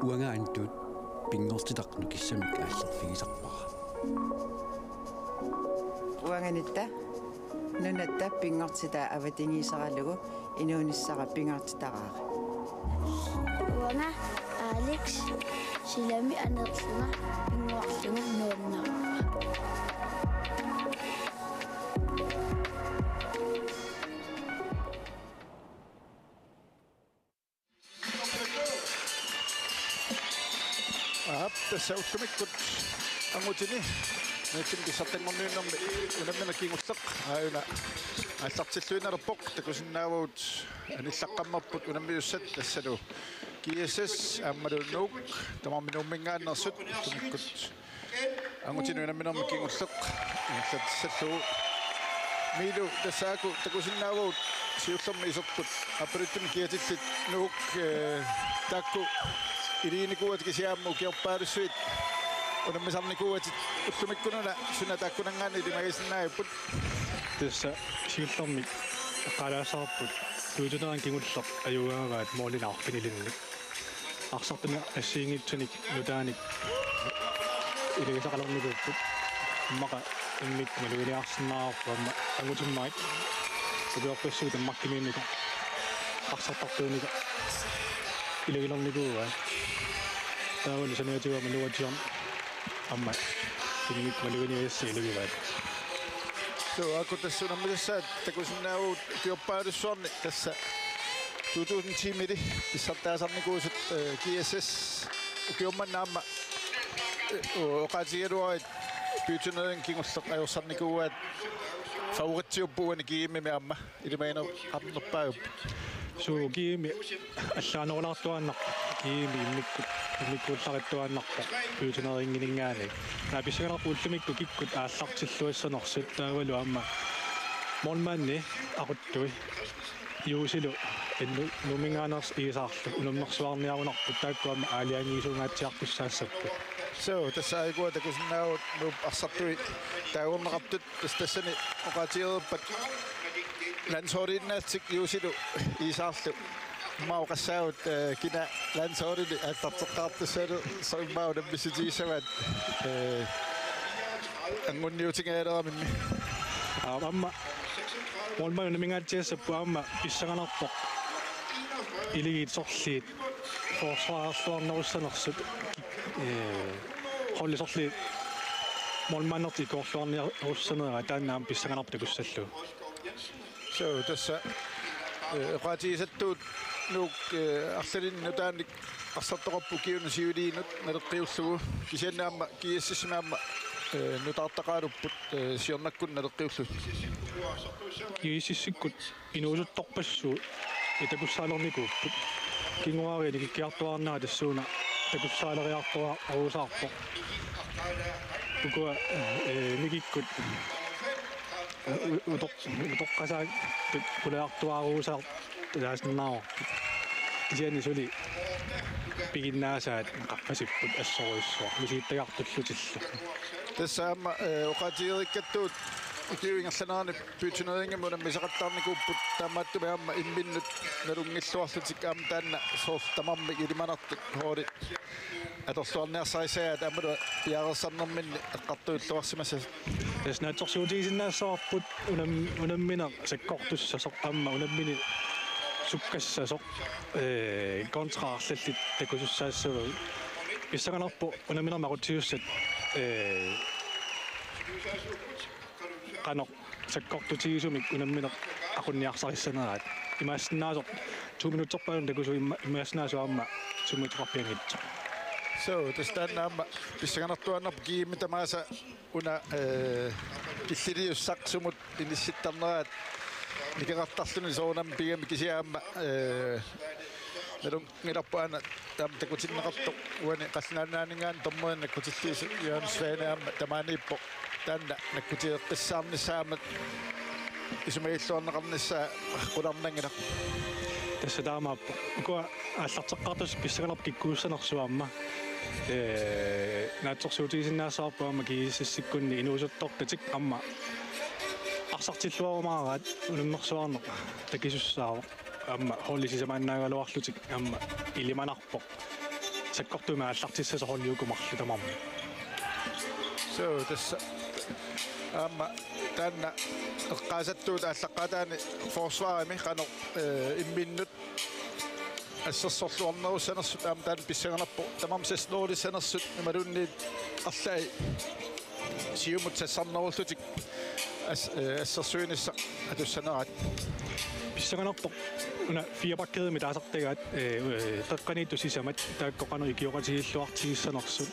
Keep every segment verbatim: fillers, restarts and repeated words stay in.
Uanga Antut pinngortitaq nukissamik aallerfigisarpara. Uanga Nitta nunatta pinngortitaa avatangiisaralugu inuunissara pingaartitaraara. Uanga Alex silami aneerlunga pinngorlugu nuannaraara. Aap, tassa ullumikkut angutini nallimmik pissartanngorniunnermi unammineq kingulleq aajuna aallartilluinnalerpoq. Takusinnaavagut anillaqqammerput unammiussat tassalu G S S aammalu Nuuk, tamarmik Nuumminngaanneersut, ullumikkut angutini unamminermi kingulleq ingerlatissallugu. Miilu, tassa aajuku takusinnaavagut siullermik iserput aappaluttumik kiatillit Nuuk, eh, taakku iliginikuuatit kisianni aamma ukiorpaalussuit unammisarnikuuatit, ullumikkununa suna taakkunanngaanniit ilimagisinnaajupput? Tassa siullermik eqqaalaassavarput Pythuneerinnguaq kingulleq ajugaavaat målinik arfinilinnik. Arsartunik assigiinngitsunik nutaanik ilagisaqalernikuupput. Immaqa immikkut maluginiarsinnaavarput aamma angutimmarik. Ukiorpassuit Danmarkimiinnikoq arsartartuunik ilagilernikuuaat. Taavalu saniatigut aamma Nuuk aamma immikkut maluginiagassat ilagivaat. Suu, aajuku tassa unammisassaat takusinnaavagut ukiorpaalussuarni, tassa to tusind ti-mili pissartaasarnikuusut, eh, G S S ukiormanna aamma, eh, oqaatigigaluarit Pythuneerinnguaq kingulleq ajorsarnikuuaat, favoritsiupput uani G M-imi aamma ilimagineqarnerpaajupput. Suu, G M allaanerulaartuaannarpoq, G M immikkut, immikkuullarissuaannarpoq Pythuneerinnginninngaanniit. Naa pissanganarpoq ullumikkut kikkut aallartilluassanersut taavalu aamma målmandi aquttui Juusilu, eh, Nu-, Nuumminngaanneersoq Iisaarlu unammersuarniarunarput, taakku aamma aalajangiisuungaatsiartussaassapput. Suu, tassa aajuku takusinnaavagut Nuup arsartui taagorneqartut. Tassa tassani oqaatigereerpat landsholdiinnaallutik Juusilu Iisaarlu. Immaqa oqassaagut, eh, kina landsholdini aallarteqqaartussaanersut, immaqa unammissitigissavaat, eh, anguniutigigaluaramimmi. Aa, aamma målmandi unamminngaanneersapput aamma pissanganarpoq. Iligiit sorliit forsvarerluarnerussanersut, eh, holdit sorliit målmandertik ikiorluarnerussanerat, taanna aamma pissanganarpoq takussallugu. Suu, tassa, eh, oqaatigisattut Nuuk, eh, arlalinnik nutaanik arsartoqarpoq ukiunut siuliinut naleqqiullugu, kisianni aamma G S S-imi aamma, eh, nutaartaqarupput, eh, siornakkunni naleqqiullugit. G S S-ikkut inuusuttorpassuit takussaalernikuupput. Kinguaariit nikikkiartuaarnerat tassuuna takussaaleriartuaarusaarpoq. Ukua, eh, nikikkut u-, utoq-, utoqqasaat pulaartuaarusaartut taasinnaavarput. Kisianni suli piginnaasaat qaffasipput assorujussuaq misigittagartullutillu. Tassa aamma, eh, oqaatigereerikkattut ukiup ingerlanerani Pythuneerinnguami unammisaqattaarnikuupput, taamaattumik aamma imminnut nalunngilluarlutik aamma taanna soorlu tamarmik ilimanartut holdit atorluarniarsarissagaat aammalu piareersarnerminni eqqartuilluarsimassasut. Tassa naatsorsuutigisinnaassavarput unam-, unammineq sakkortussasoq aamma unammineq sukkassasoq, eh, kontra arlallit takusussaassavagut. Pissanganarpoq unamminermi aqutsisussat, eh, qanoq sakkortutigisumik unammineq aqunniarsarissaneraat. Imaassinnaasoq to minutterpaalunnik takusup ima-, imaassinnaasoq aamma to minutteqarpianngitsoq. Suu, tassa taanna aamma pissanganartuaannarpoq G M-i tamaasa una, eh, killiliussaq sumut inissittarneraat nikeqartarluni soorunami pigami, kisianni aamma, eh, nalun- nngilarput aana taama takutinneqartoq, uani Qallunaat Nunaanninngaanniit dommerinik nakkutilliisoq Jørgen Svane aamma tamaaniippoq taanna nakkutigeqqissaarnissaa aamma isumagilluarneqarnissaa qularnanngilaq. Tassa taamaappoq. Ukua aallarteqqaartussat pissanganarpoq kikkuussanersut aamma. Ee, naatsorsuutigisinnaassavarput aamma G S S-ikkunni inuusuttortatik aamma arsartilluarumaaraat unammersuarneq takisussaavoq. Aamma holdit sisamaannaagaluarlutik aamma ilimanarpoq. sakkortuumik aallartissasoq holdi uku marluk tamarmik. So, tassa aamma taanna eqqaasattuut aallaqqaataani forsvarimi qanoq, eh, imminnut assersorluarnerussanersut aamma taanna pissanganarpoq, tamarmik seksten-nulissanersut imaluunniit arlaat siumut sassarnerullutik as-, eh, assersuinissaq atussaneraat. Pissanganarpoq una fire bakkædemi taasartagaat, eh, eh, qeqqaniittut sisamat taakku qanoq ikioqatigiilluartigissanersut.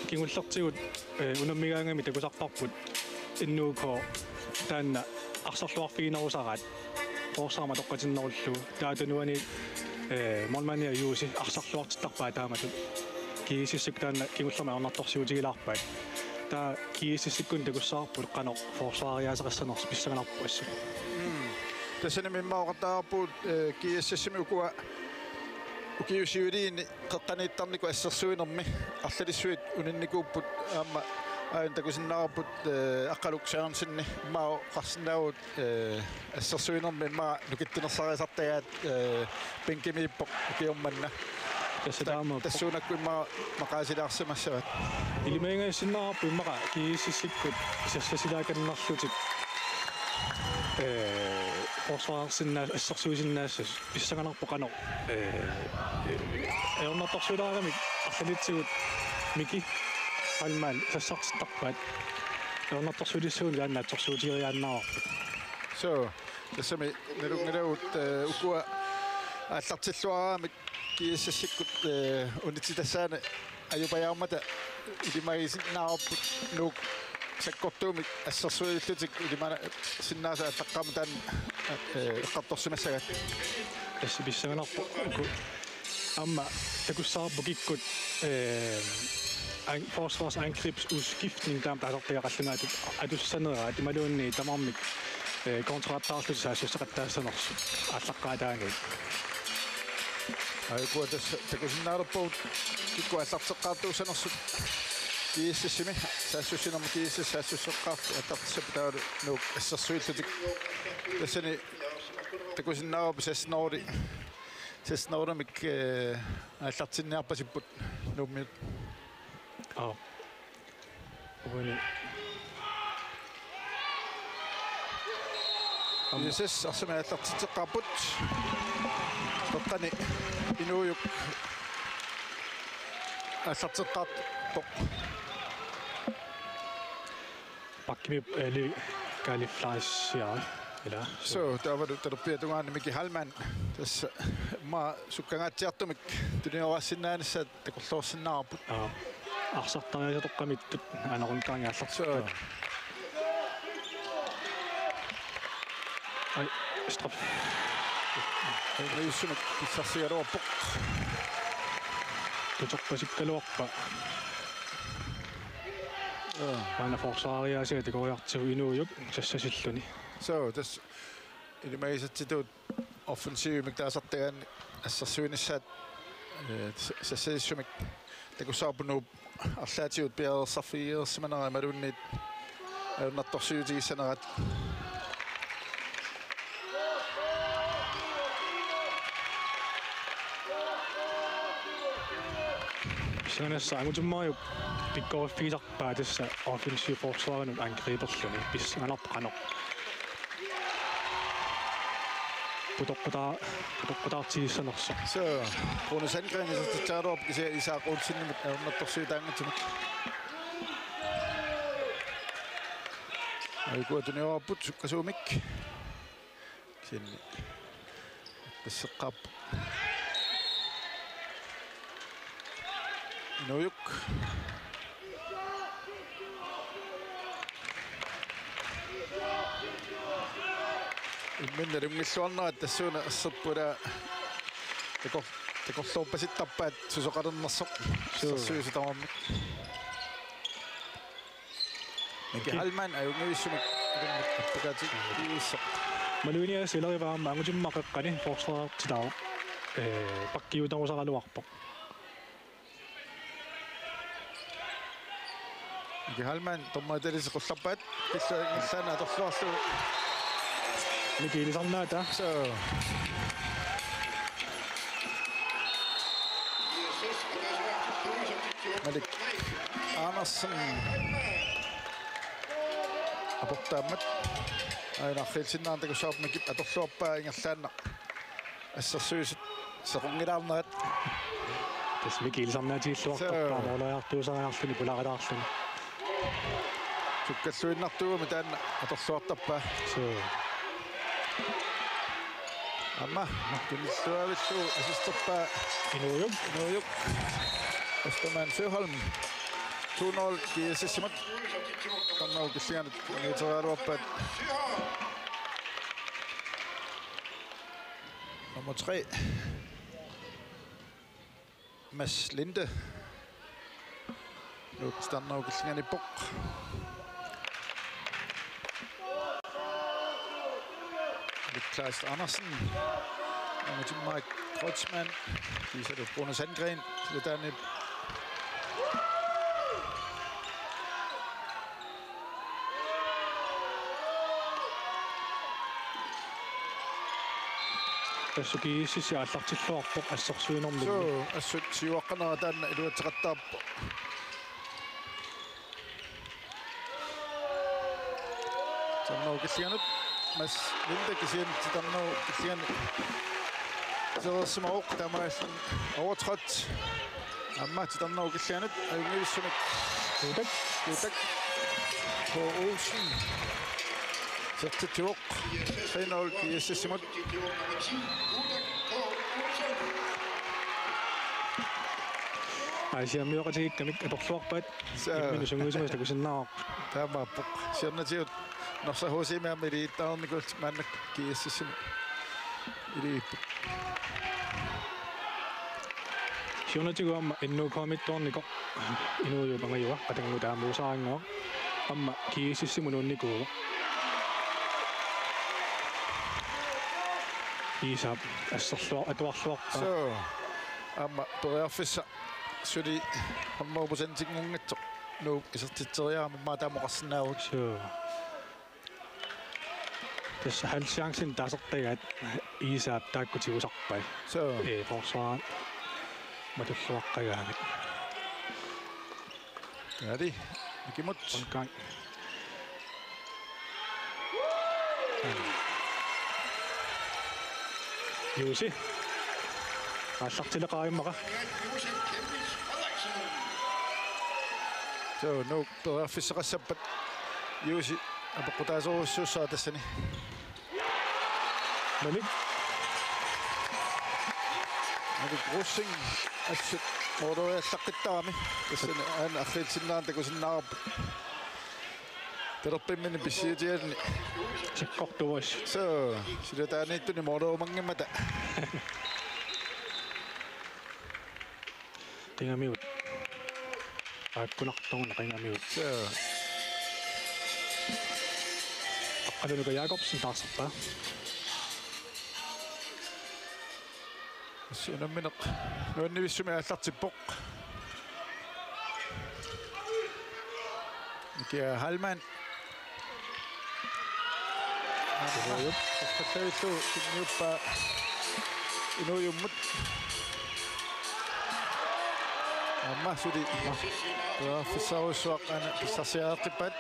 Kingullertigut, eh, unammigaangamik takusarparput N U K taanna arsarluarfiginerusaraat forsvarimi atoqqatinnerullugu. Taava tunuani, eh, målmandi Juusi arsarluartittarpaa taamatut. GSS-ikkut taanna kingullermik ajornartorsiutigilaarpaat. Taava GSS-ikkut takussavarput qanoq forsvariaasaqassanersut, pissanganarpoq assut. Mm. Tassani immaqa oqartarpugut, eh, GSS-imi ukua ukiut siuliini qeqqaniittarnikut assersuinermi arlalissuit uninnikuupput aamma aajuna takusinnaavarput, eh, Aqqaluk Sørensen immaqa oqarsinnaavugut, eh, assersuinermi immaqa nukittunersarisartagaat, eh, bænkimiippoq ukioq manna. Tassa taamaappoq. Tassuunakkut immaqa maqaasilaarsimassavaat. Ilimaginngajassinnaarput immaqa GSS-ikkut sassasilaakannarlutik, eh, forsvarersinnaa-, assersuisinnaassasut. Pissanganarpoq qanoq, eh, ajornartorsiulaaramik arlalitsigut Miki Heilmann sassartittarpaat. Ajornartorsiutissagunik taanna assersuutigeriaannaavarput. So, tassami nalunngilagut, eh, ukua aallartilluaramik GSS-ikkut, eh, unitsitassaani ajupajaarmata ilimagisinnaavarput Nuuk sakkortuumik assersuillutik ilimagisinnaasut aallaqqaammut taanna, eh, eqqartorsimassagaat. Tassa pissanganarpoq uku. Aamma takussavarput kikkut, eh, an-, forsvarsangrebsudskiftning taama taasartagaq qallunaatut atussaneraat imaluunniit tamarmik, eh, kontrattaarlutik saassusseqattaassanersut aallaqqaataaniit. Aa, ukua tassa takusinnaalerpagut kikkut aallarteqqaartuussanersut. GSS-imi saassussinermi GSS saassusseqqaartut aallartissapput taavalu Nuuk assersuillutik. Tassani takusinnaavarput seksten-nuli, seksten-nulimik, eh, aallartinniarpasipput Nuummiut. Aap. Uani. GSS arsamik aallartitseqqaarput. Toqqani Inuujuk aallarteqqaarpoq. Bakkimi, eh, eli Kaali Fleischer, ila. So, taavalu talerpiata tungaani Miki Heilmann. Tassa immaqa sukkangaatsiartumik tuniorassinnaanissaat takorloorsinnaavarput. Aa, arsartariaaseq toqqamittut Aana Rundqvist aallartippaat. Ai, straf. Ajunngitsumik pissarsigaluarpoq. Tutorpasikkaluarpaa. Aa. Maanna forsvariaasiat takoriartigu Inuujuk sassasilluni. So, tassa ilimagisatsitut offensivimik taasartagaanni assersuinissaat, eh, s-, sassasissumik takussavarput Nuup arlaatigut piareersarfigereersimanera imaluunniit ajornartorsiutigissanerat. Pissanganassaaq angutimmajuk pikkoriffigisarpaa tassa offensiv forsvarinut angriberluni, pissanganarpoq qanoq putoqqutaa-, putoqqutaartigissanersoq. So, Rune Sandgreen isertitsisaraluarpoq kisianni Isak Olsenimut ajornartorsiutaanngitsumik. Aa, ukua tunioraarput sukkasuumik. Kisianni tasseqqaarpoq Inuujuk. Imminut nalunngilluarnerat tassuuna asserput, ila takor-, takorloorpasittarpaat susoqalernersoq. Suu. Assersuisut tamarmik. Miki Heilmann ajunngivissumik appakaatigiissoq. Maluginiagassat ilarivaat aamma angutimmat qeqqani forsvarertilaarpoq. Eh, bakkiutarusaraluarpoq. Miki Heilmann dommerit ilisit qullerpaat. Pilluanngillat atorluarlugu. Miki ilisarnaata. So. Malik Andersen. Aportaammat. Aana arriilsinnaanngitsoq takussavarput, Mikip atorluarpaa ingerlaannaq. Assersuisut sequnngilaanerat. Tassa Mikil sarnaatigilluartarpaa. Soo. Mooleriartuusariarluni pulaarilaarluni. Sukkalluinnartuugami taanna atorluartarpaa. Soo. Aamma, tunilluavillugu assisterpaa Inuujuk. Inuujuk. Ostermann Søholm. To nul GSS-imut. Titarnerup Killinganut niuteriaraluarpaat. Nummer tre. Mads Linde. Nuuk Titarnerup Killinganiippoq. Niklas Andersen. Nummer to Mike Kreutzmann. Kiisalu Bruno Sandgren. Silataanip. Tassa GSS aallartilluarpoq assersuinermini. Soo, assut siuaqqanera taanna iluatseqattaarpoq. Titarnerup Killinganut. Mads Linde kisianni Titarnerup Killinganut. Seersimavoq taamaalilluni overtrådt. Aamma Titarnerup Killinganut ajunngivissumik. Kuutak. Kuutak. K. Olsen. Isertitsivoq. Tre nul GSS-imut. Aasiammioqatigiikkamik atorluarpaat. Soo. Imminut sungiusimasut takusinnaavarput. Taamaappoq. Siornatigut Norsaq HC-mi aamma iligiittaarnikuullutik maannakkut GSS-imut iligiipput. Siornatigut aamma N O K-mittuarnikoq Inuujuk angajua qatanngutaamut usaanngua aamma GSS-imut nuunnikuuvoq. Iisaap asserluar-, atuarluarpaa. Soo, aamma periarfissaq suli hundrede procentinngorngatsoq Nuuk isertitseriarami aamma taama oqarsinnaavoq. Soo. Tassa halv chancen taasartagaat Iisaap taakku tigusarpai. Soo. Ee, forsvaret matulluaqqagaangat. Taali, Mikimut. Omgang. Jussi. Aallartileqaaq immaqa. Soo, Nuuk periarfissaqassappat Jussi apeqqutaasorujussuussaaq tassani. Malik. Malik Rosing assut mooleriallaqqittarami. Tassani aana arriilsinnaanngitsoq takusinnaavarput. Talerpimminni pissiutigaluni. Sakkortuuvoq. Soo, silataaniittuni mooleriumanngimmata. Qingamiut. Aakkunartoruna qingamiut. Soo. Aqqalunuka Jakobsen taasarpaa. Tassa unammineq nuannivissumik aallartippoq. Mikia Heilmann. Aamma. Aamma. Tappallallu tunniuppaa Inuujummut. Aamma suli. Periarfissarujussuaq aana pissarsiareqqippaat.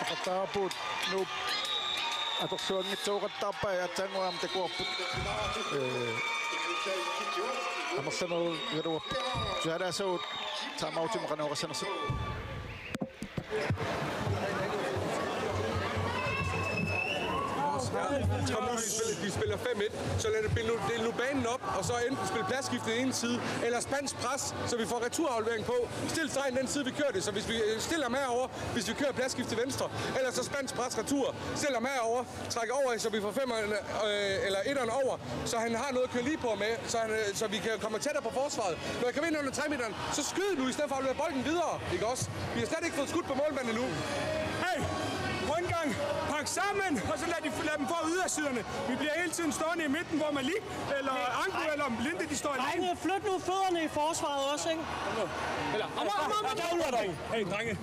Oqattaarput Nuuk atorluanngitsooqattaarpai aatsaannguaq aamma takuarput. Ee, amerlanerugaluarput. Tusaalaassaagut timeoutimut qanoq oqassanersut. Kom nu, de spiller, de spiller fem et, så lad det binde, del nu banen op, og så enten spille pladsskifte i en side, eller spansk pres, så vi får returaflevering på. Stil stregen den side, vi kører det, så hvis vi øh, stiller ham herover, hvis vi kører pladsskifte til venstre, eller så spansk pres retur, stil ham herover, træk over, så vi får femmeren øh, eller etteren over, så han har noget at køre lige på med, så, han, øh, så vi kan komme tættere på forsvaret. Når jeg kommer ind under tre meteren, så skyd nu, i stedet for at levere bolden videre, ikke også? Vi har slet ikke fået skudt på målmanden endnu. Hey! Rundgang! Pak sammen, og så lad, de, lad dem få ydersiderne. Vi bliver hele tiden stående i midten, hvor Malik eller Anko eller Linde, de står alene. Drenge, flyt nu fødderne i forsvaret også, ikke? Eller, kom, kom, kom, kom, kom. Hey, drenge.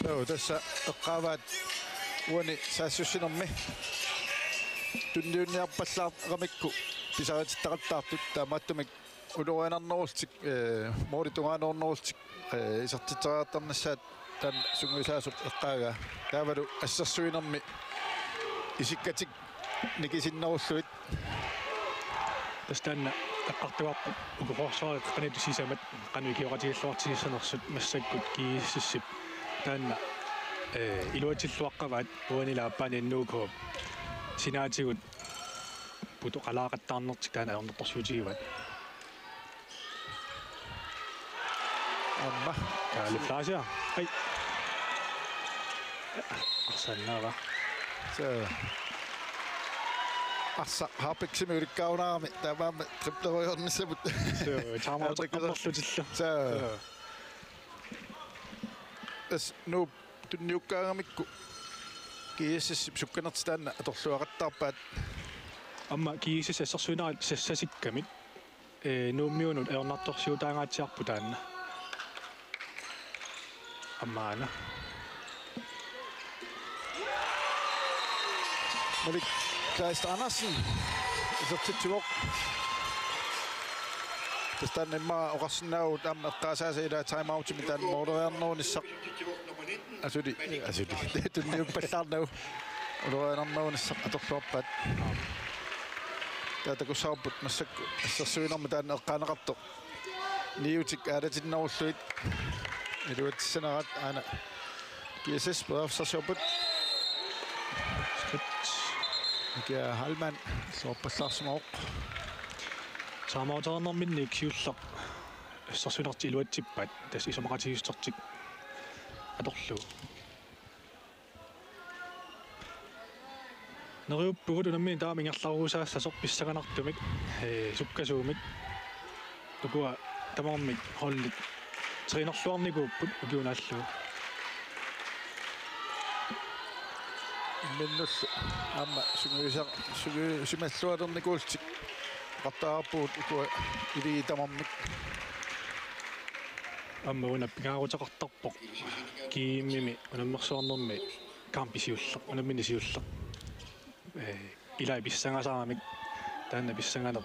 Soo, tassa eqqaavaat uani saassussinermi. tunniunniarpallaartaramikku pisaritittaqattaartut, taamaattumik ulorianarnerullutik, eh, måli tungaanut ullutik, eh, isertitseriartarnissaat taanna sungiusaasoq eqqaagaa. Taavalu assersuinermi isikkatik nikisinnerullugit. Tassa taanna eqqartugarput uku forsvarip qanittut sisamat qanoq ikioqatigiilluartigissanersut, massakkut GSS-ip taanna, eh, iluatsilluaqqavaat uani aappaani N U K-p sinaatigut putoqalaaqattaarnertik taanna ajornartorsiutigivaat. Aamma. Kaali Fleischer. Ai. Arsaannaava. Soo. Arsaq harpiksimi ulikkaarunarami taamaammat tripleriornissamut. Soo, timeout eqqartorlutillu. Soo. Soo. Tassa Nuup tunniukkaagamikku GSS-ip sukkanertik taanna atorluaqattaarpaat. Aamma GSS assersuinerat sassasikkamik, eh, Nuummiunut ajornartorsiutaangaatsiarput taanna. Aamma aana. Malik Kleist Andersen isertitsivoq. Tassa taanna immaqa oqarsinnaavugut aamma eqqaasaasa ilaa timeoutimi taanna måleriarnerunissaq. Asuli, asuli. Tunniuppallaarnagu. Ulorianarnerunissaq atorluarpaat. Taava takussavarput massakkut assersuinermi taanna eqqaaneqartoq. Niutik aalatinnerullugit. Iluatsissanerat aana. GSS periarfissarsiorput. Skridt. Mikia Heilmann. Soorpallaarsimavoq. Timeouternerminni siulleq. Assersuinertik iluatsippaat. Tassa isumaqatigiissusertik atorlugu. Neriuppugut unammineq taama ingerlarusaassasoq pissanganartumik, eh, sukkasuumik. Ukua tamarmik holdit trænerluarnikuupput ukiunaallu. Imminnullu aamma sungiusa-, sungiusimallualernikuullutik oqartarpugut ukua ilii tamarmik. Aamma una pingaaruteqartarpoq. Kiimimi unammersuarnermi kampisiulleq, unammineq siulleq. Eh, ilai pissangasaramik, taanna pissanganeq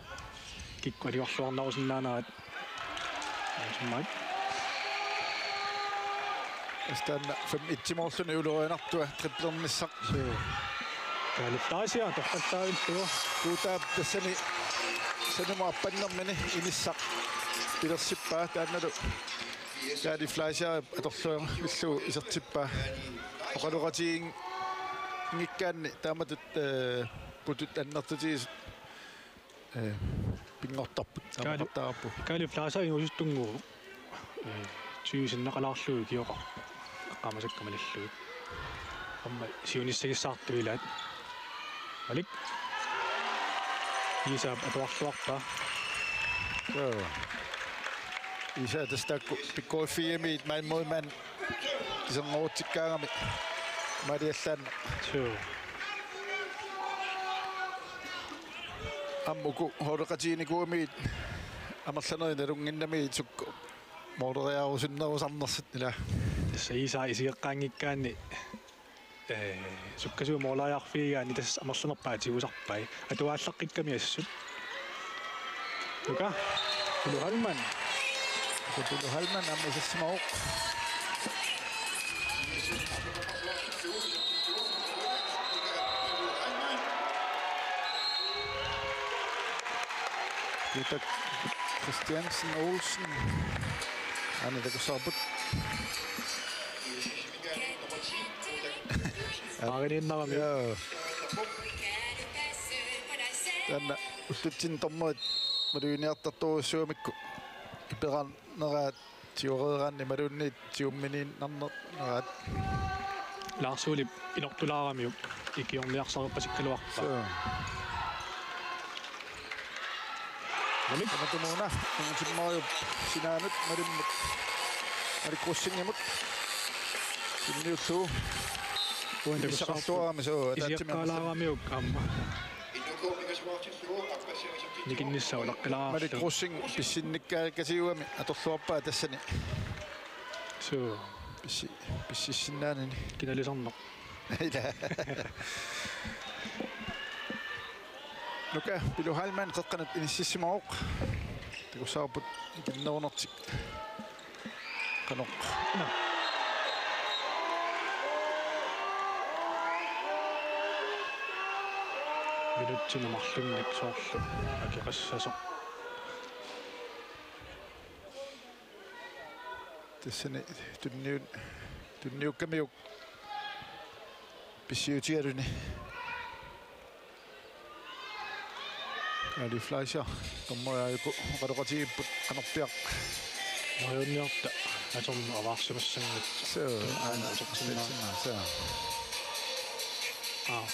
kikkut aliorluarnerusinnaanerat. Aamma. Tassa taanna fem et-imoorluni ulorianartua triplernissaq. Soo. Kaali Fleischer, torrallaavillugu. Kuutaap tassani sanimut appannermini inissaq pilersippaa taannalu. Kaali Fleischer atorluarlugu isertippaa. Oqaloqatigiinngikkaanni taamatut, eh, putut annertutigisut, eh, pinngortarput. Kaali, aamaqattaarpu. Kaali Fleischer inuusuttunnguuvoq. Eh, tyve sinneqalaarlugu ikioqarpoq. Eqqaamasakka malillugit. Aamma siunissagissaartut ilaat. Malik. Isaap atuarluarpaa. Soo. Isa tassa taakku pikkoriffigigamigit man mod man kiserngorutikkaangami maaliallaannaq. Soo. Aamma uku holdeqatiginikuugamigit amerlanerit nalunnginnamigit sukkut måleriarusunnerusarnersut ilaa. Tassa Isa isigeqqaanngikkaanni, eh, sukkasuumik måleriarfigigaanni tassa amerlanerpaat tigusarpai. Atuallaqqikkamik assut. Nuka. Pulu Heilmann. Pulu Heilmann aamma isersimavoq. Peter Christiansen Olsen. Aana takussavarput. Aariniinnarami. Jaa. Taanna ullutsinni dommerit maluginiartartorujussuugamikku iperarneraat tigoriaraanni imaluunniit tigumminiinnarneraat. Lars Olip inortulaaramiuk ikiorniarsareerpasikkaluarpaa. Soo. Malik. Tamatumuuna Ungsimmariup sinaanut malimmut. Malik Rosingimut. Tunniullugu. Uani takussavarput. Inisseqarluarami soo, ataatsimiinnissamut. Isigeqqaalaaramiuk aamma. Nikinnissaa ulaqqilaarlugu. Malik Rosing pissinnikkaakkasiugami atorluarpaa tassani. Soo. Pissi-, pississinnaanani. Kinalisarneq. Ila. Nuka Pilu Heilmann qeqqanut inississimavoq. Takussavarput ikinnerunertik. Qanoq. Minutsinik marlunnik soorlu akeqassasoq. Tassani tunniu-, tunniukkamiuk pissiutigaluni. Kaali Fleischer, dommeriajuku oqaloqatigiipput qanorpiaq. Neriunniarta atorneq avaarsimassanngitsoq. Suu, aana atortinnaa. Atortinnaa, suu. Aa.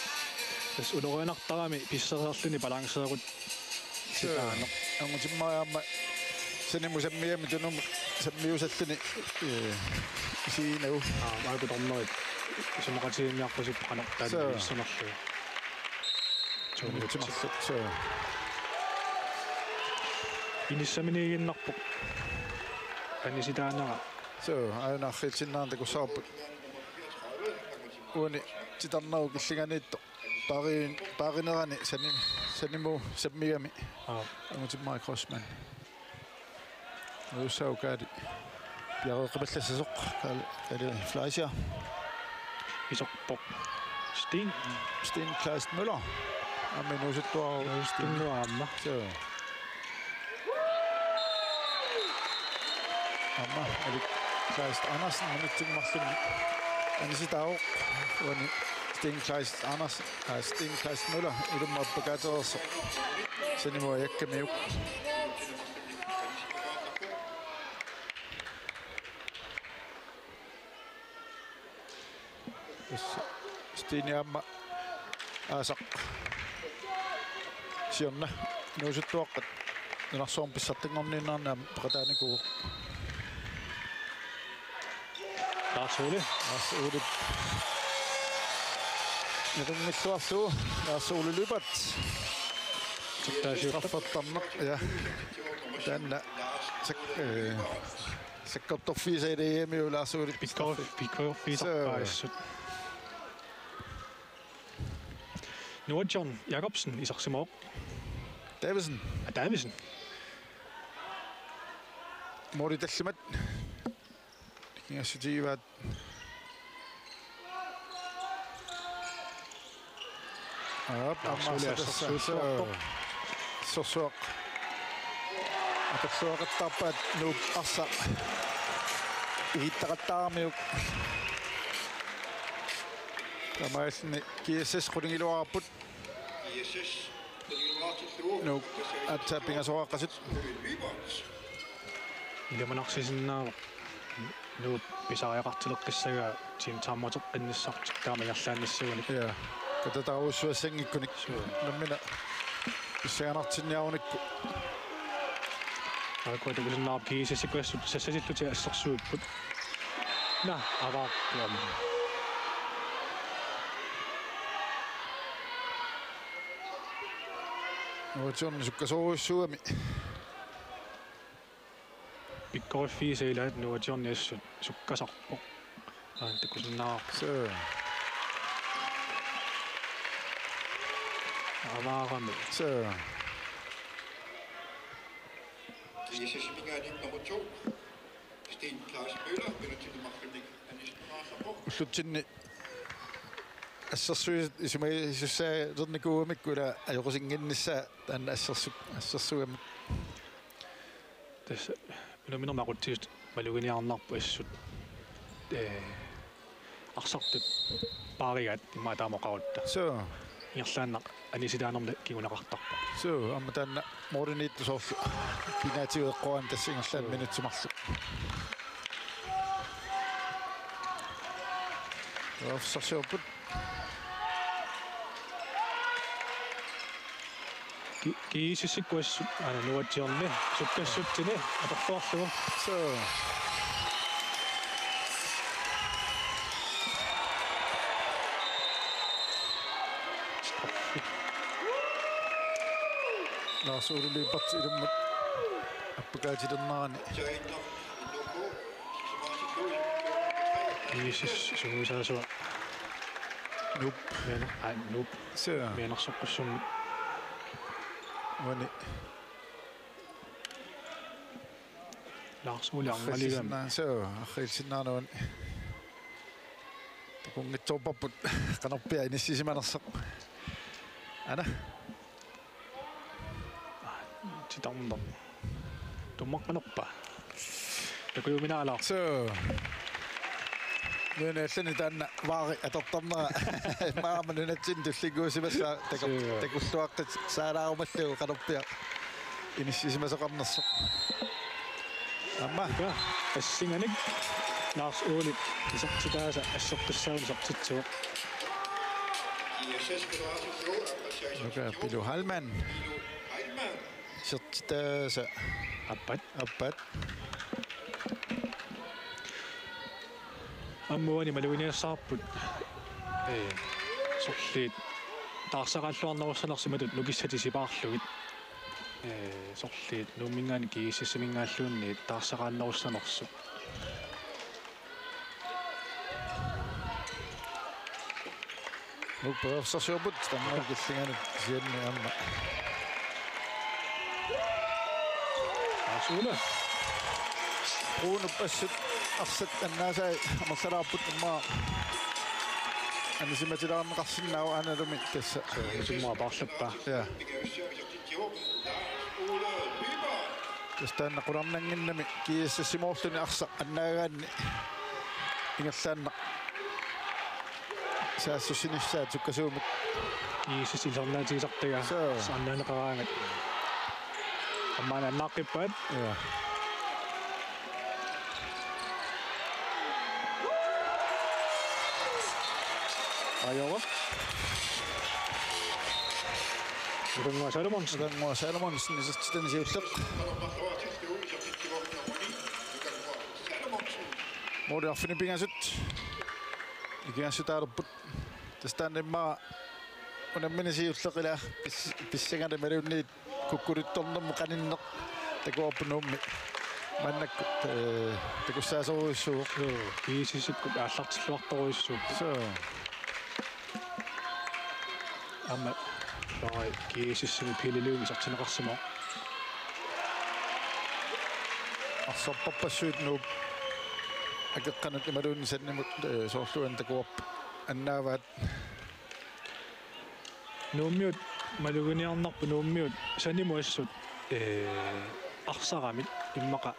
Tassa ulorianartarami pissarsarluni balanceerut. Suu. Sitaanaq. Angutimmariarmat sanimut sammigami tunumut sammiusalluni, ee, isiginnagu. Aa, maaku dommerit isumaqatigiinniarpasippoq qanoq taanna. Suu. Issunerlu. Tuumiutsi. Marluk, suu. Inissaminiiginnarpoq. Anisitaanera. Suu, aana arriitsinnaarnata takussavarput. Uani titarnerup killinganiittoq. Paari-, paarinerani sani-, sanimut sammigami. Aa. Angutimmari Crossman. Uussaukkaali. Piareeqqipallassasoq Kaali, Kaali Fleischer. Iserpoq. Steen. Steen Kleist Møller. Aamma inuusuttuaraq. Inuusuttunnguaq aamma. Suu. Aamma Alik Kleist Andersen minutsinik marlunnik anisitaavoq. Uani Steen Kleist Andersen, aa, Steen Kleist Møller ilummut appakaatereersoq. Sanimut ajakkamiuk. Tassa Stine aamma aasaq siorna inuusuttuaqqat nunarsuarmi pissartanngorniunneranni aamma peqataanikuuvoq. Lars Ole. Lars Ole. Nerinngilluarlugu Lars Ole Lyberth. Taasiuppata. Straffertarneq, ja. Taanna sak-, eh, sakkortorfiisa ilagigamikku Lars Ole. Pikkor-, pikkorfiisa. Suu. Paasissut. Noah John Jacobsen isersimavoq. Davidsen. Aa, Davidsen. Måli tallimat. Nikingassutigivaat. Aap, aamma Suli tassa assersuuttuarpoq. Assersuaq. Atorluaqattaarpaat Nuup arsaq. Ihittaqattaaramiuk. Taamaalilluni G S S qulingiluarput. Nuuk aatsaat pingasoqaqqasut. Ilumut narsisinnaavoq. Nuup pisariaqartileqqissagaa tiimsaammateqqinnissartik taama ingerlaannissagunik. Ja. Katataarujussuassanngikkunik. Suu. Nammineq pissanganartinniarunikku. Aajuku takusinnaavarput G S S-ikkut assut sassatillutik assersuipput. Naa, avaarput. Nuatsiorni sukkasoorujussuugami. Pikkoriffiisa ilaat Nuatsiorni assut sukkasarpoq. Aana takusinnaavarput. Suu. Avaarami. Suu. G S S-iminngaanniit nummer to, Steen Klaas Møller, minutsinik marlunnik anisittuaartarpoq. Ullutsinni assersuisut isumagisussaalernikuugamikku ila ajoqusinnginnissaa taanna assersu-, assersuugamik. Tassa unamminermi aqutsisut maluginiarnarput assut, ee, arsartut paarigaat immaqa taama oqarutta. Suu. Ingerlaannaq anisitaanermik kinguneqartarpoq. Suu, aamma taanna målimiittoq soorlu. Penalti eqqorani tassa ingerlaannaq minutsit marluk. Offside-siorput. Ki-, G S S-ikkut assut, aana Nuatsiorni sukkassutsini atorluarlugu. Suu. Lars Ole Lyberth ilummut appakaatilernerani. G S S sungiusaasua. Nuup. Miana-, aa, Nuup. Suu. Mianersoqqussummik. Uani. Lars Ole arngaligami. Arriilsinnaa-, suu, arriilsinnaanerani. Takunngitsoorparput qanorpiaq inissisimanersoq. Aana. Titarneq. Tummaqqanerpa. Takujuminaalaarpoq. Suu. Nuna allani taanna vaari atortarnera. Maama nunatsinni tullinnguusimassaaq taku-, suu, takulluaqqit saalaarumallugu qanorpiaq inissisimasoqarnersoq. Aamma. Uka assinganik Lars Olep isertitaasa assertussaanut isertitsivoq. Uka Pilu Heilmann. Isertitaasa. Aappaat. Aappaat. Aamma uani maluginiassavarput. Ee, sorliit. Taarsaqalluarnerussanersimatut nukissatit sipaarlugit. Ee, sorliit Nuumminngaanniit GSS-iminngaanniit taarsaqaannerussanersut. Nuuk periarfissarsiorput, tamanna killinganut kisianni aamma. Asuna. Uunga assut arsaq annaasai amerlalaarput immaqa anisimatilaarneqarsinnaavoq aanalumi tassa. Summaa paarlappaa. Ja. Tassa taanna qularnannginnami GSS-imoorluni arsaq annaagaanni ingerlaannaq saassussinissaat sukkasuumik. GSS isernaatigisartagaa. Suu. Arsaq annaaneqaraangat. Aamma annaaqqippaat. Ja. Ajoa. Ukanngua Salomonsen. Ukanngua Salomonsen isertitani siulleq. Mooli arfineq-pingasut. Ikigassutaalerput. Tassa taanna immaqa unammineq siulleq ila pis-, pissanganaq imaluunniit kukkuluttornermut qaninneq takuarput Nuummi. Maannakkut, ee, takussaasorujussuuvoq. Joo, GSS-ikkut aallartilluartorujussuupput. Suu. Aamma, soorlu GSS-imi Pele Lynge isertinneqarsimavoq. Arsarparpassuit Nuup akeqqanut imaluunniit sannimut, ee, soorlu uani takuarput annaavaat. Nuummiut maluginiarnarput Nuummiut sanimut assut, ee, arsaramik immaqa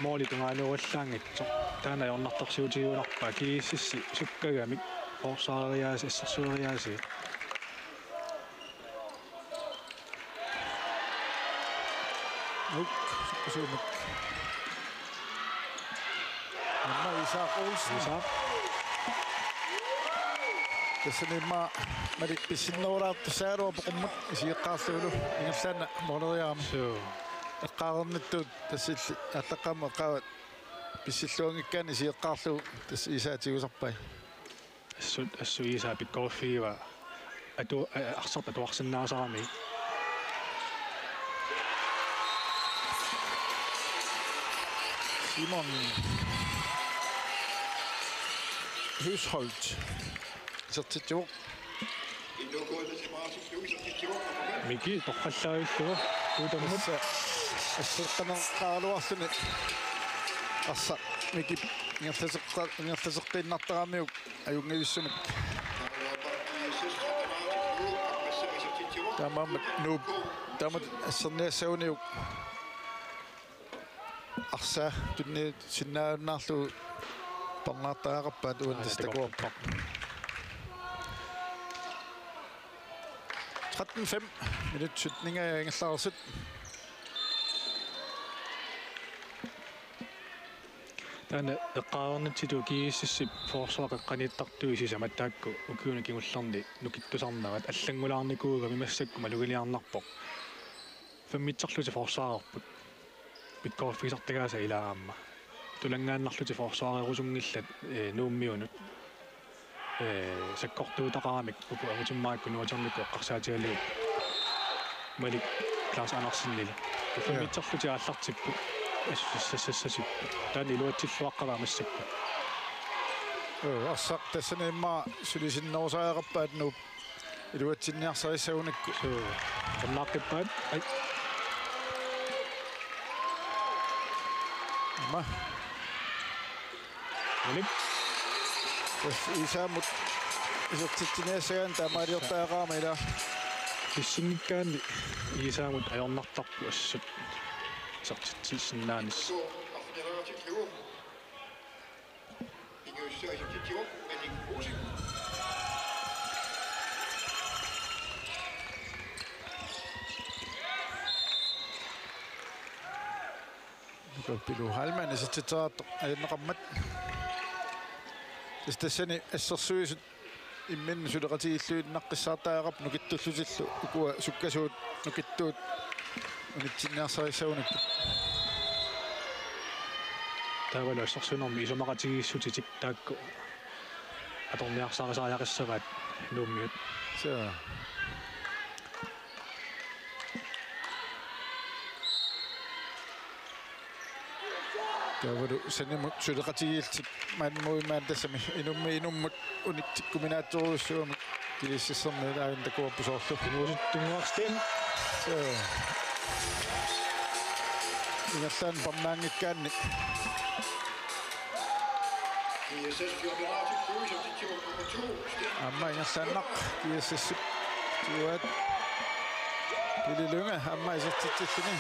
moolit tungaanut uallaanngitsoq. Taanna ajornartorsiutigiuarpaa GSS-i sukkagamik forsvareriaasii, assersueriaasii. Nuuk, sukkasuumik. Aamma Isak Olsen. Isak. Tassani immaqa Malik pissinnerulaartussaagaluarpoq qummut isigeqqaarlugulu ingerlaannaq mooleriarami. Suu. Eqqaareernittut tassilli aallaqqaammut eqqaavat pissilluanngikkaanni isigeqqaarlugu tassa Isak tigusarpai. Assut, assut Isak pikkoriffigaa atu-, a-, arsartut atuarsinnaasarami. Simon Høsholt. Isertitsivoq. Miki torrallavillugu. Kuutammut. Tassa asseqqaneqqaaraluarluni. Arsaq Miki ingerlaseqqa-, ingerlaseqqiinnartaramiuk ajunngivissumik. Taamaammat Nuup. Taamatut asserniassaguniuk. Arsaq tunniussinnaajunnaarlugu parnaartariaqarpaat uani. Aa, tassa takuarput. Tretten fem, minut sytten ingerlareersut. Taanna eqqaareernitsitut GSS-ip forsvar qeqqaniittartui sisamat taakku ukiuni kingullerni nukittusarnerat allanngulaarnikuugami massakkut maluginiarnarpoq. Femmitserlutik forsvarerput. Pikkoriffigisartagaasa ilaa aamma. Tulanngaannarlutik forsvarerusunngillat, ee, Nuummiunut. Ee, sakkortuutaqaramik uku angutimmaarikku nuaternikku eqqarsaatigalugit. Malik Klaus Andersenili. Femmitserlutik aallartipput. Assassassassasipput. Taanna iluatsilluaqqavaa massakkut. Joo, arsaq tassani immaqa sulisinnerusariaqarpaat Nuup. Iluatsinniarsarissagunarpoq. Suu. Qannaaqqippaa. Ai. Aamma. Alik. Tassa Iisaamut isertitsiniassagaanni taamaaliortariaqarami ila. Pissinngikkaanni Iisaamut ajornartarpoq assut. Isertitsisinnaanissaq. Nuka Pilu Heilmann isertitseraartoq ajornaqaaq. Tassa tassani assersuisut imminnut suleqatigiilluinnaqqissaartariaqarput nukittullutillu, ukua sukkasuut nukittuut unitsinniarsarissagunarput. Taavalu assersuinermi isumaqatigiissutitik taakku atorniarsarisariaqassavaat Nuummiut. Suu. Taavalu sanimut suleqatigiillutik maannamut maani tassami inummiit inummut unitsikkuminaatsorujussuummata G S S-ermiut aajuna takuarput soorlu. Inuusuttunnguaq Sten. Suu. Ingerlaannaq parnaanngikkaanni. Aamma ingerlaannaq G S S-ip tiguaat. Pili Lynge aamma isertitsilluni.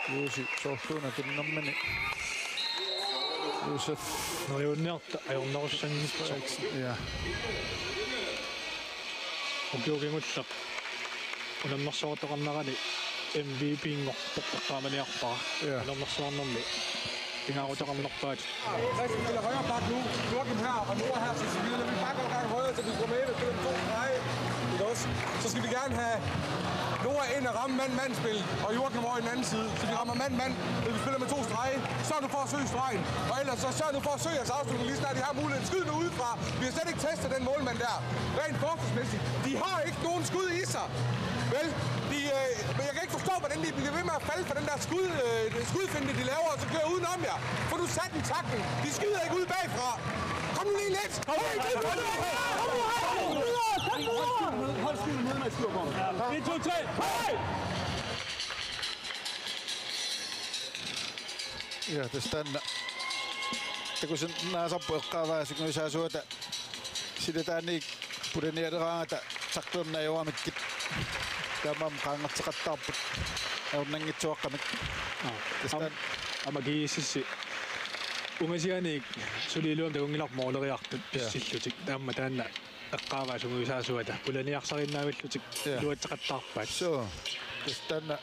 Juusi soorluuna tunnermini. Josef. Neriunniarta ajornerussanngitsoq. Ja. Ukioq kingulleq unammersuartoqarnerani M V P-nngorpoq eqqaamaniarpara. Ja. Unammersuarnermi pingaaruteqarnerpaat. Christian spiller højre bak nu. Joachim her, og Noah her, så vi, når vi bakker en gang højre, så vi kommer ind og spiller med to strege. Ikke også? Så skal vi gerne have Noah ind og ramme mand-mand-spil, og Joachim over i den anden side. Så vi rammer mand-mand, men vi spiller med to strege. Sørg nu for at søge stregen, og ellers så sørg nu for at søge jeres afslutning, lige snart I har muligheden. Skyd nu udefra. Vi har slet ikke testet den målmand der. Rent forsvarsmæssigt. De har ikke nogen skud i sig. Vel, de, øh, men jeg kan ikke forstå, hvordan de bliver ved med at falde for den der skud, øh, skudfinte, de laver, og så kører udenom jer. Få nu sat en tackle. De skyder ikke ud bagfra. Kom nu lige lidt. Kom nu, kom nu, kom nu, kom nu. Hold skylden nede med skyder på. En, to, tre. Hej! Ja, tassa taanna. Takusinnaasarpoq eqqaavaa sungiusaasuata. Silataaniit pulanialeraangata tacklerneq ajoramikkit. Taamaammat qaangerteqattaarput. Ajornanngitsuaqqamik. Aa. Tassa taanna. Aamma G S S-i ungasianiit suli iluamik takunngilarput mooleriartut. Ja. Pissillutik. Taamaammat taanna eqqaavaa sungiusaasuata. Pulaniarsariinnaavillutik. Ja. Iluatseqattaarpaat. Suu. Tassa taanna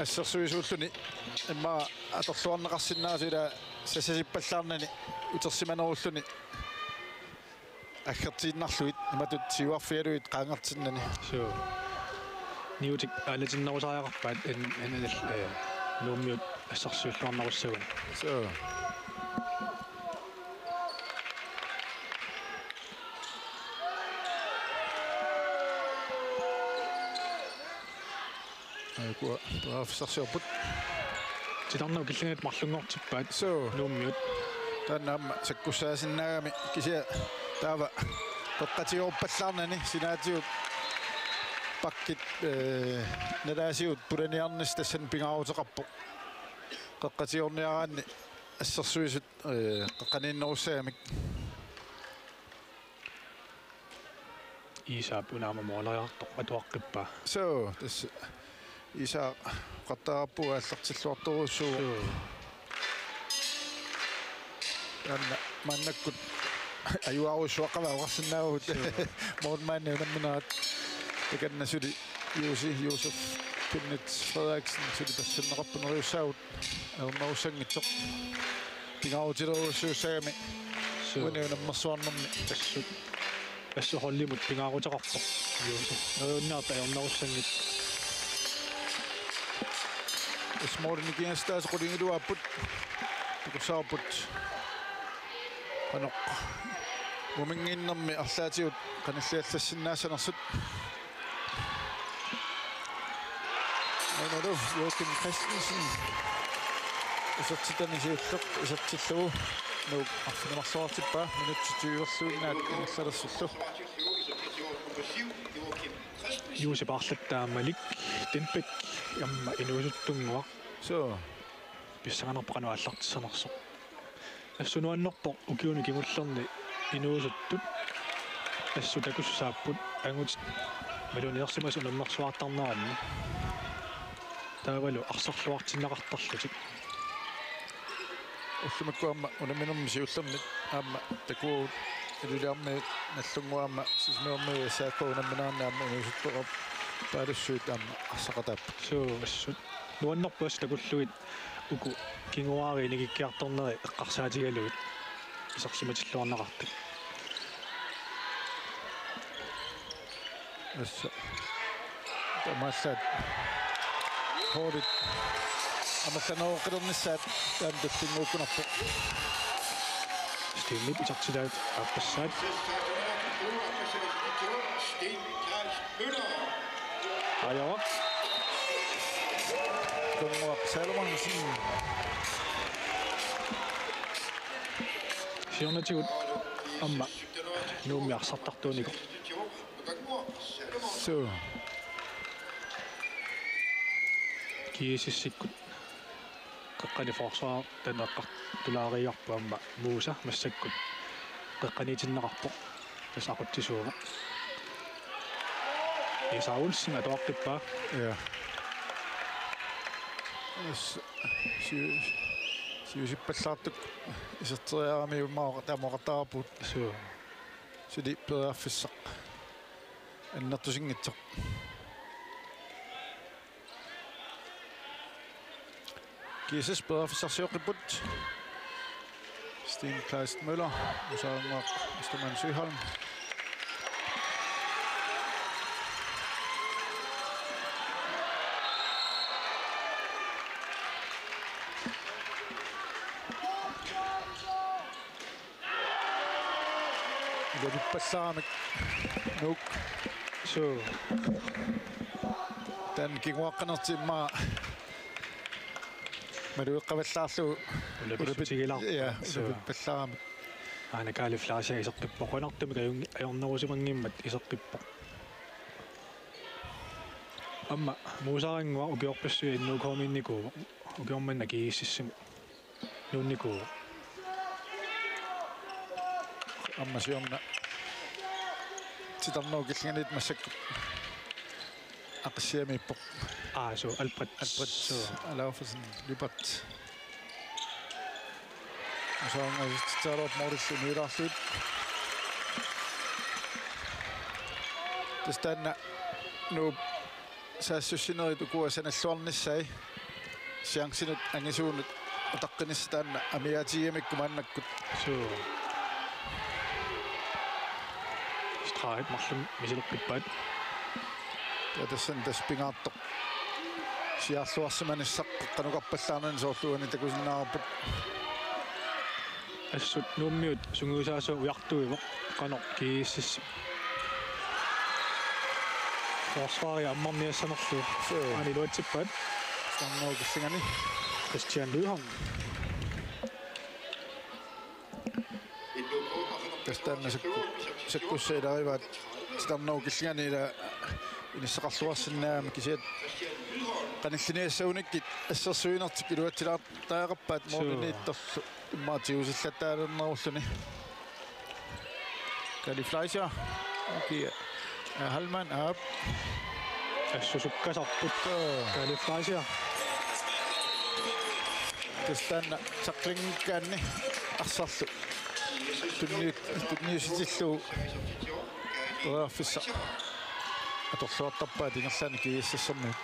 assersuisuulluni immaqa atorluarneqarsinnaasoq ila sassasippallaarnani utersimanerulluni aggertiinnarlugit imatut siuarfigalugit qaangertinnani. Suu. Niutik aalatinnerusariaqarpaat en-, en-, en-, eh, Nuummiut assersuilluarnerussagunik. Suu. Aajuku periarfissarsiorput. Titarnerup killingata marlunngortippaat. Suu. Nuummiut. Taanna aamma sakkussaasinnaagami kisianni taava qeqqatigoorpallaarnani sinaatigut backit, eh, nalaasigut pulaniarnissaq tassani pingaaruteqarpoq. Qeqqatigoorniaraanni assersuisut, eh, qeqqaniinnerussagamik. Iisaap una aamma mooleriartoq atuaqqippaa. Suu, tassa Iisaaq oqartarput aallartilluartorujussuuvoq. Suu. Taanna maannakkut ajuarujussuaqqamik oqarsinnaavugut. Suu. Målmandi unamminerat. Takanna suli Juusi, Josef Kenneth Frederiksen suli passunneqarpoq neriussaagut. Ajornerussanngitsoq. Pingaarutilerujussuussagami. Suu. Uani unammersuarnermi. Assut. Assut holdimut pingaaruteqarpoq. Josef. Neriunniarta ajornerussanngitsoq. Tassa målini nikingassutaasa qulingiluaapput. Takussavarput. Qanoq. Muminnginnermi arlaatigut qanilliallassinnaassanersut. Aanalu Joachim Christensen. Isertitani siulleq isertillugu Nuuk arfineq-marluartippaa minutsit tyverluinnaat ingerlalersullu. Juusi paarlattaamalik Denbæk aamma inuusuttunnguaq. Suu. Pissanganarpoq qanoq aallartissanersoq. Assut nuannerpoq ukiuni kingullerni inuusuttut assut takussaapput angutit malunniarsimasut unammersuartarneranni. Taavalu arsarluartinneqartarlutik. Ullumikkut aamma unamminermi siullermi aamma takuagut Ilulissarmiut Nagdlunguit aamma Sisimiormiut S A K unammineranni aamma inuusuttoq paalussuit aamma arsaqataapput. Suu, assut. Nuannerpoq assut takullugit uku kinguaariit nikikkiartornerit eqqarsaatigalugit isersimatilluarneqartut. Assut. Taamaallaat holdit amerlaneroqqilernissaat taanna tullinnguukkunarpoq. Steenip isertitaat aappassaat. Sten Karl Møller. Ajoq. Konguaq Salomonsen. Siornatigut aamma Nuummi arsartartuunikoq. Suu. GSS-ikkut qeqqani forsvar taanna eqqartulaariarpoq aamma Musa massakkut qeqqaniitinneqarpoq. Tassa aqutsisuuvoq. Isa Olsen atuaqqippaa. Ja. As-, siu-, siusippallaartukkut iserteriaramiuk immaqa taama oqartarput. Suu. Suli periarfissaq annertusinngitsoq. GSS periarfissarsioqqipput. Sten Kleist Møller, Usarannguaq Ostermann Søholm. Iluatsippallaaramik Nuuk. Suu. Taanna kinguaqqanertik immaqa malugeqqavallaarlugu. Ulapissutigilaarput. Ja, suu. Iluatsippallaaramik. Aana Kaali Fleischer iseqqippoq. Qujanartumik ajun-, ajornerusimanngimmat iseqqippoq. Aamma Muusarannguaq ukiorpassuit N U K-miinnikuuvoq. Ukioq manna GSS-imi nuunnikuuvoq. Aamma siorna titarnerup killinganiittoq massakkut Aqissiamiippoq. Aa, suu, Albert. Albert. Suu. Alaufasen Lyberth. Usarannguaq isertitseriarpoq målillu uniulaarlugu. Tassa taanna Nuup saassussinerit ukua sanalluarnissaat. Chanceinut angisuunut utaqqinissaq taanna amigaatigigamikku maannakkut. Suu. Stregit marluk misileqqippaat. Ja tassani tassa pingaartoq siaarluarsimanissaq qeqqanukarpallaarnani soorlu uani takusinnaavarput. Assut Nuummiut sungiusaasoq ujartuivoq qanoq GSS-ip forsvari ammarniassanerlugu. Suu. Aana iluatsippaat. Titarnerup killingani. Christian Lydholm. Tassa taanna sakku-, sakkussat ilagivaat titarnerup killingani ila inissaqarluarsinnaammat kisianni qanilliniassagunikkit assersuinertik iluatsilaartariaqarpaat. Suu. Målimiittorlu immaqa tigusillattaalernerulluni. Kaali Fleischer. Okay. Aa, Hallmann, aap. Assut sukkasarput. Joo. Kaali Fleischer. Tassa taanna tacklingaanni arsarlu tunniu-, tunniussitillugu periarfissaq atorluartarpaat ingerlaannaq GSS-ermiut.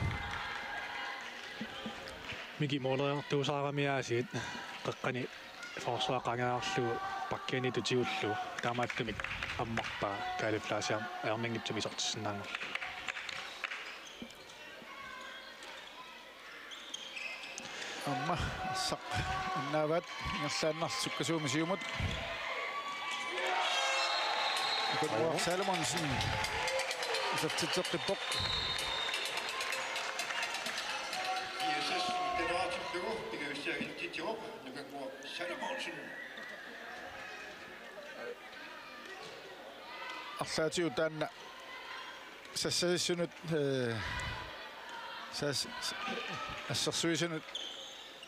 Miki måleriartuusaaramiaasiit qeqqani forsvar qangaarlugu bakkianiittut tigullugu taamaattumik ammarpaa Kaali Fleischer ajornanngitsumik isertissinnaanngorlugu. Aamma arsaq annaavaat ingerlaannarlugu sukkasuumik siumut. Konguaq Salomonsen isertitseqqippoq. GSS-ip taleraatillugu pingajussiaq isertitsivoq. Arlaatigut taanna sassasissunut, eh, sas-, assersuisunut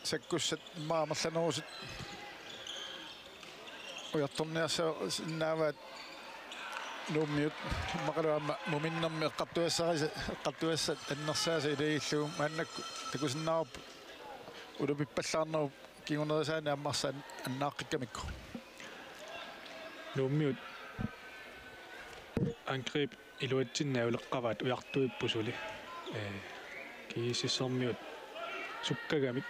sakkussat immaqa amerlanerusut ujartorniarsinnaavaat Nuummiut, immaqalu aamma muminnermi eqqartugassarisa-, eqqartugassat annersaasa ilagiillugu maannakkut takusinnaavarput ulapippallaarnerup kingunerisaani aamma arsaq annaaqqikkamikkit. Nuummiut angreb iluatsinneq ajuleqqavaat ujartuipput suli. Ee, GSS-ermiut sukkagamik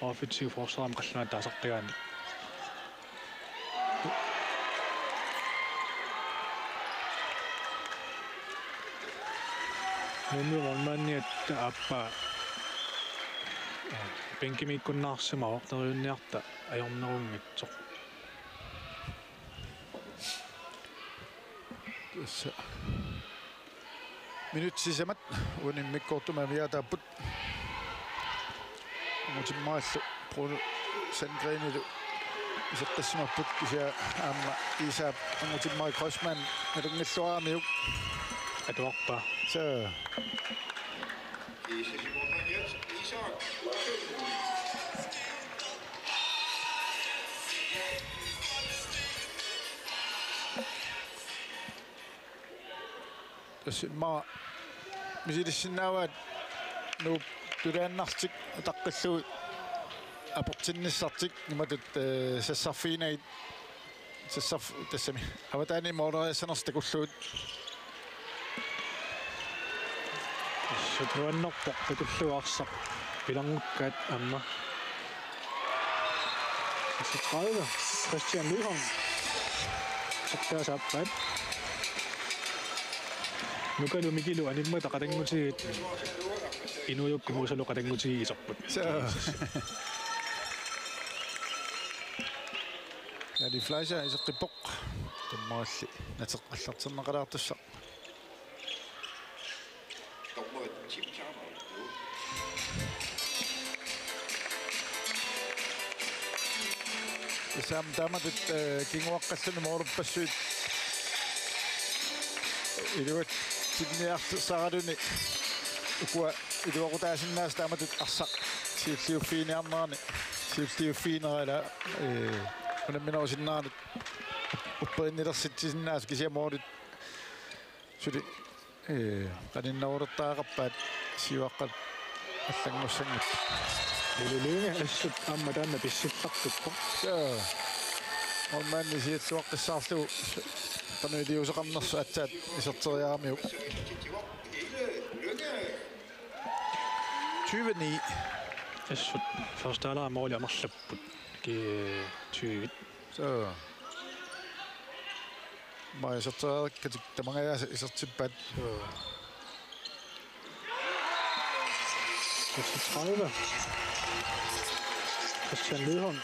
offensiv forsvarimi qallunaatut taasartagaanni. Nuummiut målmandiata aappaa, ee, bænkimiikkunnaarsimavoq, neriunniarta ajornerunngitsoq. Tassa minutsit sisamat uani immikkoortumi amigaataapput. Angutimmarillu Bruno Sandgrenilu iseqqissimapput, kisianni aamma Isap Angutimmarik Kreutzmann nalunngilluaramiuk. Atuarpaa. Soo. Tassa immaqa misilissinnaavaat Nuup tulaannartik ataqqillugit aportinnissartik imatut, eh, sassarfiginagit, sassarf-, tassami avataani måleriassanersut takullugit. Tassa nuannerpoq takullugu arsaq pilerngukkaat aamma. Seksogtredive, Christian Lydholm. Sortaasaappaa. Nukalu Mikilu animmata qatanngutigiit. Inuujukkut Muussalu qatanngutigiit iserput. Soo. Nali Fleischer iseqqippoq. Dommeralli nateq allarterneqalaartussaq. Dommeri Tim Kramer. Tassa aamma taamatut, eh, kinguaqqalluni målippassuit iluatsinniartussaaraluni ukua iluaqutaasinnaasut taamatut arsaq siulliuffiginiarnerani, siulliuffiginera ila, eh, unamminerusinneranut upperinnilersitsisinnaasut, kisianni målit suli, eh, qaninnerulertariaqarpaat siuaqqat allanngussanngitsut. Lulu Lynge assut aamma taanna pissillartuppoq. Soo. Målmandi sialluaqqissaarlugu qanoq iliuuseqarnersoq aatsaat iserteriaramiuk. Tyve ni. Assut første halvleg måli amerlapput. Ki-, tyve. Soo. Aamma iserteriarakkatik tamangajaasa isertippaat. Soo. Seksogtredive. Christian Lydholm.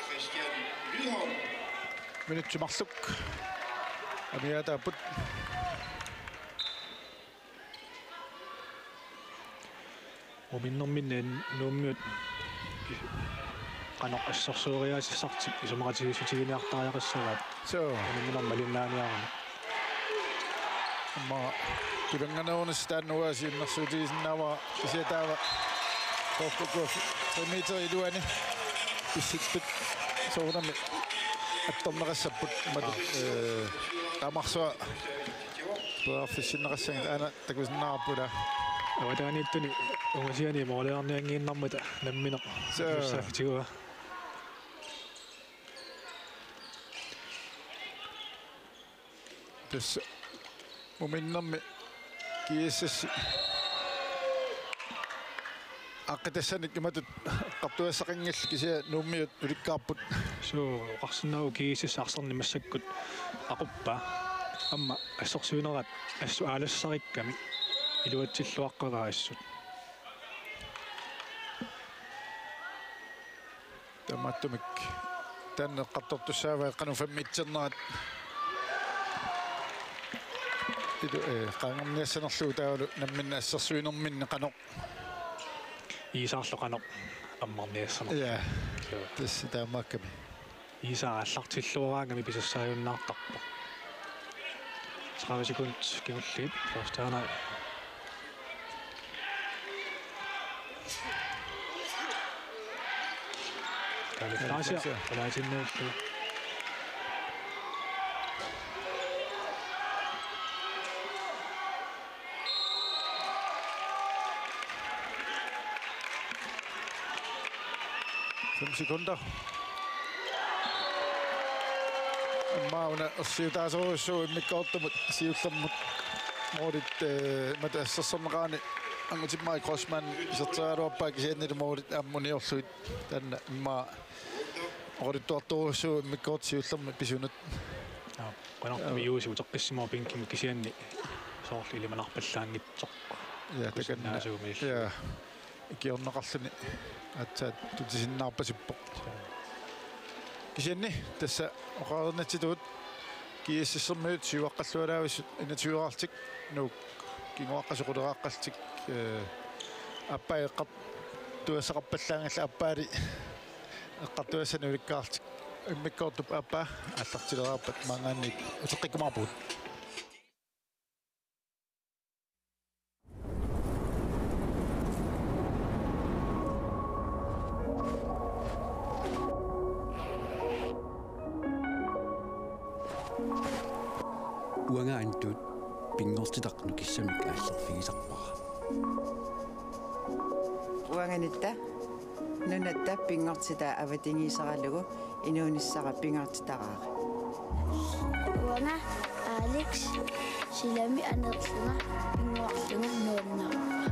Christian Lydholm. Minutsit marluk amigaataapput. Muminnerminni Nuummiut qanoq assersueriaasissartik isumaqatigiissutiginiartariaqassagaat. Soo. Unamminermi malinnaaniarami. Aamma tulannganerunissaq taanna uanga siunnersuutigisinnaavara, kisianni taava H K K F tre meter iluani pissittut soorunami attorneqassapput, imatut, eh, taamarsua periarfissinneqassagipput, aana takusinnaavarput ila. Avataaniittuni ungasiani måleriarnianngiinnarmata nammineq. Soo. Tussaaffitigua. Tassa muminnermi GSS aqqitassanik imatut eqqartugassaqanngillat, kisianni Nuummiut ulikkaarput. Suu, oqarsinnaavoq GSS arsarneq massakkut aquppaa. Aamma assersuinerat assut aalassarikkami iluatsilluaqqaraa assut. Taamaattumik taanna eqqartortussaavaa qanoq femmitsernerat. Ilu, eh, qaangerniassanerlugu taavalu namminneq assersuinerminni qanoq. Iisaarlu qanoq ammarniassanerlugu. Ja. Joo. Tassa taamaakkami. Iisaaq aallartilluaraangami pisussaajunnaartarpoq. Tredive sekund kingulliit første halvleg. Kaali Klaasiaq, Klaasiaq. Kalaatinnuullu. Fem sekunder. Immaqa una ersiutaasorujussuuvoq immikkoortumut siullermut målit, eh, målit assersorneqarani Angutimmarik Grossmann iserteriaraluarpaa kisiannili målit aamma uniorlugit. Taanna immaqa oqaluttuartorujussuuvoq immikkoortoq siullermut pisunut. Aa, qanartumi Juusi uteqqissimavoq bænkimut kisianni soorlu ilimanarpallaanngitsoq. Ja, takanna. Kusinnaasuumillu. Ja. Ikiorneqarluni aatsaat tutisinnaarpasippoq. Kisianni tassa oqarnittut GSS-ermiut syvaqqallualaavissut enogtyveqartik, Nuuk kinguaqqat soquteraqqaltik, eh, aappaa eqqartugassaqarpallaanngillat, aappaali eqqartugassanik ulikkaartik. Immikkoortup aappaa aallartileraarpat maanngaanniit uteqqikkumaarpugut. Uanga Antut pinngortitaq nukissamik aallerfigisarpara. Uanga Nitta, nunatta pinngortitaa avatangiiseralugu inuunissara pingaartitaraara. Uanga Alex, silami aneerlunga pinnguarlunga nuannaraara.